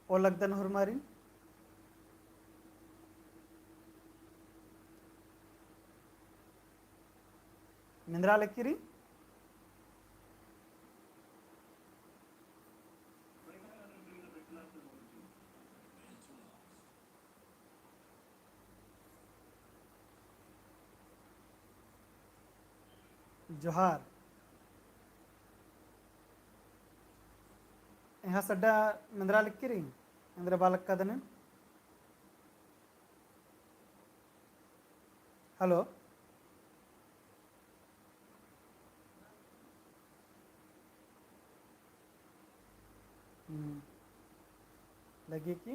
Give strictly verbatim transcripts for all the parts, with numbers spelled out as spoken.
ओ लगदन होरमारिन। मेंदरा लक्की रई। जोहार। एंग्हस अड्डा मेंदरा लक्की रई, एन्देर बआ लक्कादन। Hello। हम्म। लगे कि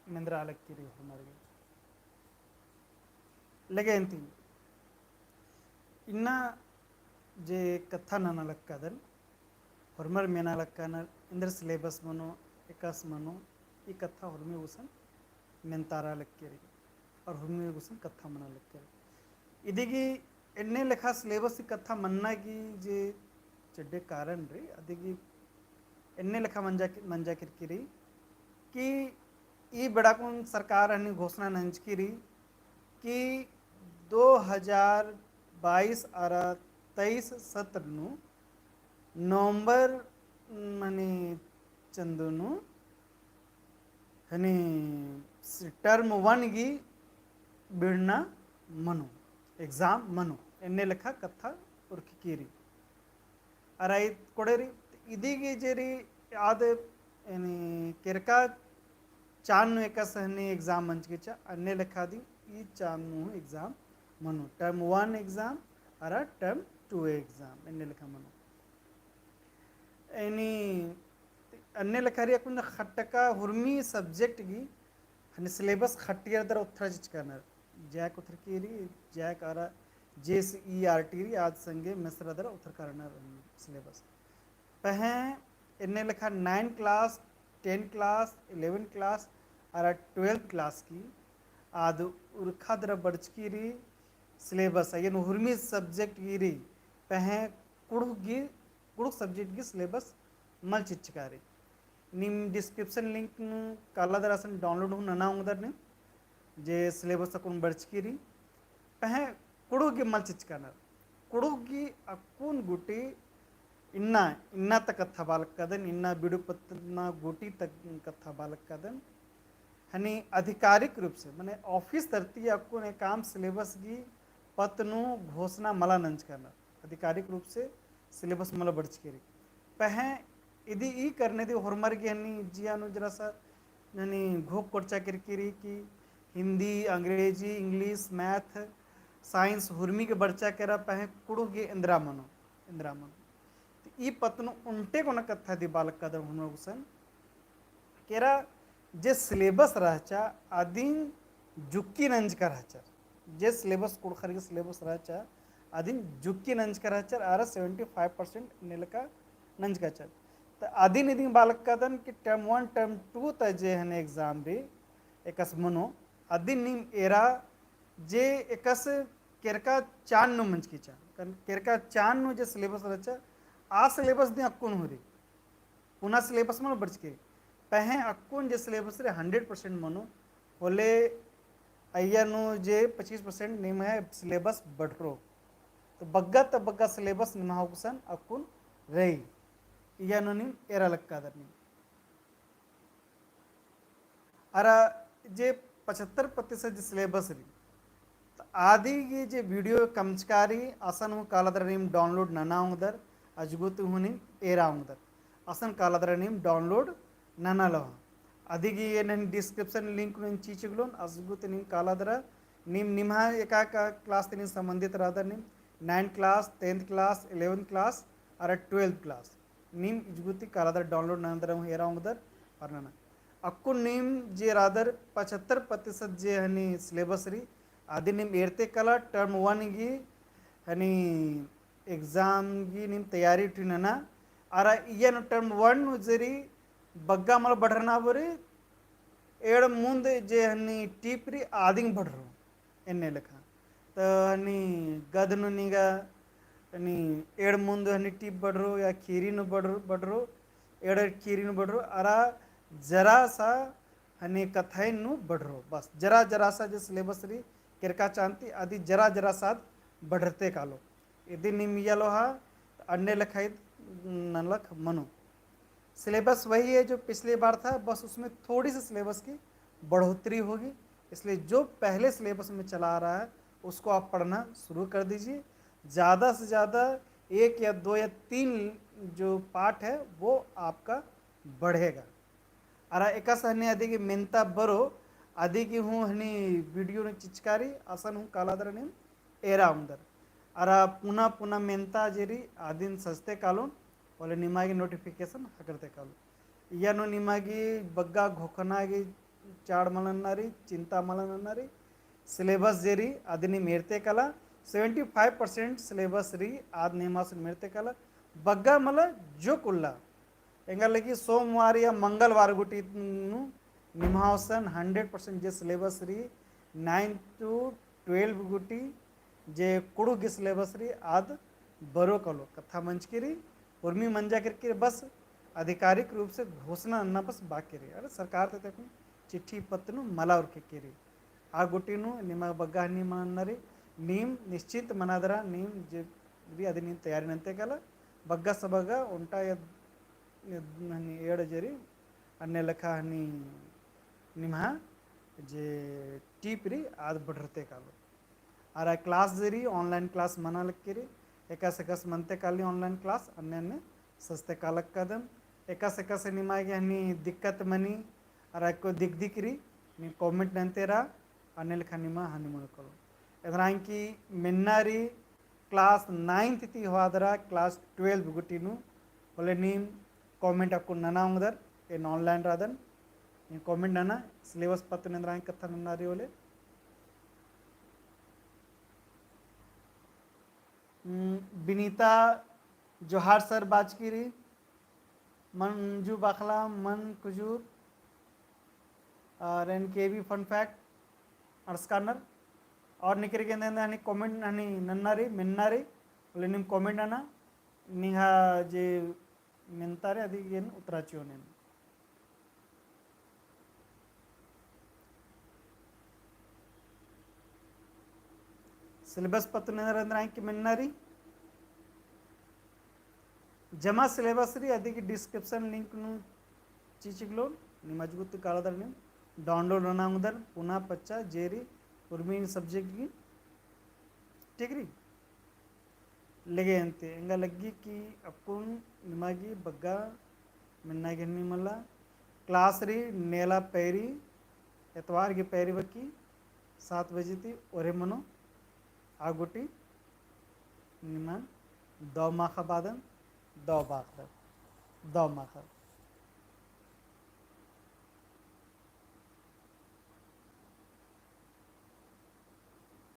मेंदरा लक्की रई होरमर गे। लगे अन्ती। इन्ना जे कत्था नना लक्कादन, होरमर मेना लक्कानर, एन्देर syllabus मनो, एकासे मनो, ई कत्था होरमी गुसन मेन्तारआ लक्की रई, और होरमी गुसन कत्था मना लक्की रई। इदी गही एन्ने लेखा syllabus गही कत्था मन्ना गही जे चड्डे कारण रई, अदी गही एन्ने लेखा मंजा, मंजा केरकी रई कि ई बेड़ा कुन सरकार हनी घोषणा नंजकी रई कि दो हजार बाईस अरा तेईस सत्र नू नवंबर, माने चंदो नू हनी term one गही बिड़ना मनो, exam मनो, एन्ने लेखा कत्था उरखकी रई। अरा ईद कोड़े रई, इदी गही जे रई आद, यानी केरका चान नू एकासे हनी exam मंजकी चा, अन्ने लेखा दिम ई चान नू exam मनो, term one exam अरा term two exam, एन्ने लेखा मनो। एनी अन्ने लेखा रई अक्कुन खट्टका हुरमी subject गही हनी syllabus खट्टियर दरा उथरा चिचका रअनर। जैक उथरकी रई, जैक अरा जे सी ई आर टी रई, आद संगे मेसरा दरा उथरका रअनर syllabus। पहें एन्ने लेखा nine class, ten class, eleven class अरा twelfth class गही आद उरखा दरा बरचकी रई syllabus, अइय्यन हुरमी subject गही रई, पहें कुँड़ुख़ गही, कुँड़ुख़ subject गही syllabus मल चिचका रई। नीम description link नू काला दरा असन download हूँ नना ओंगदर नीम, जे syllabus अक्कुन बरचकी रई। पहें कुँड़ुख़ गही मल चिचका रअनर। कुँड़ुख़ गही अक्कुन गूटी इन्ना, इन्ना ता कत्था बआ लक्कादन, इन्ना video पत्त मा गूटी ता कत्था बआ लक्कादन। हनी आधिकारिक रूप से, माने office तरती अक्कुन एकअम syllabus गही पत्त नू घोषणा मला नंजका रअनर। आधिकारिक रूप से syllabus मला बरचकी रई। पहें इदी ई करने दी होरमर गही हनी जिया नू जरा सा हनी घोख कोरचा केरकी रई कि हिंदी, अंग्रेजी, English, math, science हुरमी गे बरचा केरा, पहें कुँड़ुख़ गही एन्देरा मनो, एन्देरा मनो। तो ई पत्त नू ओन्टे कोना कत्था दी बआ लक्कादन होरमर गुसन। केरा जे syllabus रहचा, अदिन जुक्की नंजका रहचर। जे syllabus कुँड़ुख़र गही syllabus रहचा, अदिन जुक्की नंजका रहचर, अरा seventy five percent एन्ने लेखा नंजका रहचर। तो अदिन इदिन बआ लक्कादन कि term one, term two ता जे हनी exam रई, एकासे मनो, अदिन नीम एरा जे एकासे केरका चान नू मंजकी चा। कारण केरका चान नू जे syllabus रहचा, आ syllabus दिम अक्कुन हूँ रई। पुना syllabus मल बरचकी रई। पहें अक्कुन जे syllabus रई hundred percent मनो, होले अइय्या नू जे पच्चीस percent निम्है syllabus बढ़रो। तो बग्गे ता बग्गे syllabus निम्है गुसन अक्कुन रई। अइय्या नू नीम एरा लक्कादर नीम। अरा जे पचहत्तर प्रतिशत जे syllabus रई, तो आदि गही जे video कमचका रई, असन हूँ काला दरा नीम download नना ओंगदर, अजगुत हूँ नीम एरा ओंगदर। असन काला दरा नीम download नना लहो। अदि गही एन description link नू चिचका लगलोन, अजगुत नीम काला दरा नीम निम्है एका एका class ती नीम संबंधित रअदर नीम, ninth class, tenth class, eleventh class, अरा twelfth class। नीम इजगुती काला दरा download नना दरा हूँ एरा ओंगदर और नना। अक्कुन नीम जे रअदर पचहत्तर प्रतिशत जे हनी syllabus रई, अदिन नीम एरते काला term one गही हनी exam गही नीम तैयारी ती नना। अरा अइय्या नू term one नू जे रई बग्गे मल बढ़रना बरी, एंड़ मुन्द जे हनी टीप रई अदिन बढ़रो। एन्ने लेखा। तो हनी गद नू निंगा हनी एंड़ मुन्द हनी टीप बढ़रो या खीरी नू बढ़रो, बढ़रो, एंड़ खीरी नू बढ़रो, अरा जरा सा हनी कत्थाइन नू बढ़रो, बस जरा जरा सा जे syllabus रई केरका चान्ती, अदी जरा जरा सा आद बढ़रते कालो। इदी नीम इय्या लोहा, अन्ने लेखा ईद नलख मनो। Syllabus वही है जो पिछली बार था, बस उसमें थोड़ी सी syllabus की बढ़ोतरी होगी। इसलिए जो पहले syllabus में चला आ रहा है, उसको आप पढ़ना शुरू कर दीजिए। ज़्यादा से ज़्यादा एक या दो या तीन जो पाठ है, वो आपका बढ़ेगा। अरा एकासे हनी अदी गही मेन्ता बरो, अदी गही हूँ हनी video नू चिचकारी, असन हूँ कालादरा नीम एरा ओंगदर। अरा पुना पुना मेन्ता जे रई अदिन सजते कालोन, होले निमा गही notification हकरते कालो। इय्या नू निमा गही बग्गा घोखना गही चाड़ मल नन्ना रई, चिंता मल नन्ना रई। Syllabus जे रई अदिन नीम एरते काला, seventy five percent syllabus रई आद निमास नीम एरते काला। बग्गा मला जो कुल्ला एंगा लगी सोमवार या मंगलवार गूटी नू निम्हा ओसन hundred percent जे syllabus रई, nine to twelve गूटी जे कुँड़ुख़ गही syllabus रई आद बरो कालो। कत्था मंजकी रई, उर्मी मंजा केरकी रई, बस आधिकारिक रूप से घोषणा नन्ना बस बाकी रई। अरे सरकार ती अक्कुन चिट्ठी पत्र नू मला उरखी केरी। आ गूटी नू निमा बग्गा हनी मल नन्ना रई, नीम निश्चिंत मनादरा, नीम जे भी अदी नीम तैयारी नन्ते काला, बग्गा सा बग्गा ओन्टा या, या हनी एंड़ जे रई, अन्ने लेखा हनी निम्हा जे टीप रई आद बढ़रते कालो। अरा class जे रई online class मना लगी रई, एकासे एकासे मनते काली online class, अन्ने अन्ने सजते कालक कादम। एकासे एकासे निमा गे हनी दिक्कत मनी, अरा कोई दिक दिक रई, नीम comment नन्ते रआ, अन्ने लेखा निमा हनी मनो कालो। एन्दरा एंकी मेन्ना रई class ninth ती होअदरा class twelve गूटी नू, होले नीम comment अक्कुन नना ओंगदर, एन online रअदन, नीम comment नना, syllabus पत्त नू एन्दरा एंकी कत्था नन्ना रई होले। हम्म, बिनीता जोहार sir बाचकी रई, मंजू बाखला, मन कुजूर, और एन के बी fun fact, अंड़सकानर, और निकरी गे एन्देर हनी comment हनी नन्ना रई, मेन्ना रई, होले नीम comment नना, निंग्है जे मेन्ता रई अदी गे एन उतरा चिओन एन। Syllabus पत्त नू एन्दरा एन्दरा एंकी मेन्ना रई। जमा syllabus रई अदी गही description link नू चिचिकलोन, नीम अजगुत कालादर नीम download नना ओंगदर, पुना पच्चा जे रई उर्मी subject गही, ठीक रई। लेगे अन्ते एंगा लग्गी कि अक्कुन निमा गे बग्गा मेन्ना गे हनी मला। Class रई नेला पैरी, एतवार गे पैरी बक्की सात बजे ती ओरे मनो। आ गूटी निमन दव माखा बादन, दव बाखदन, दव माखा।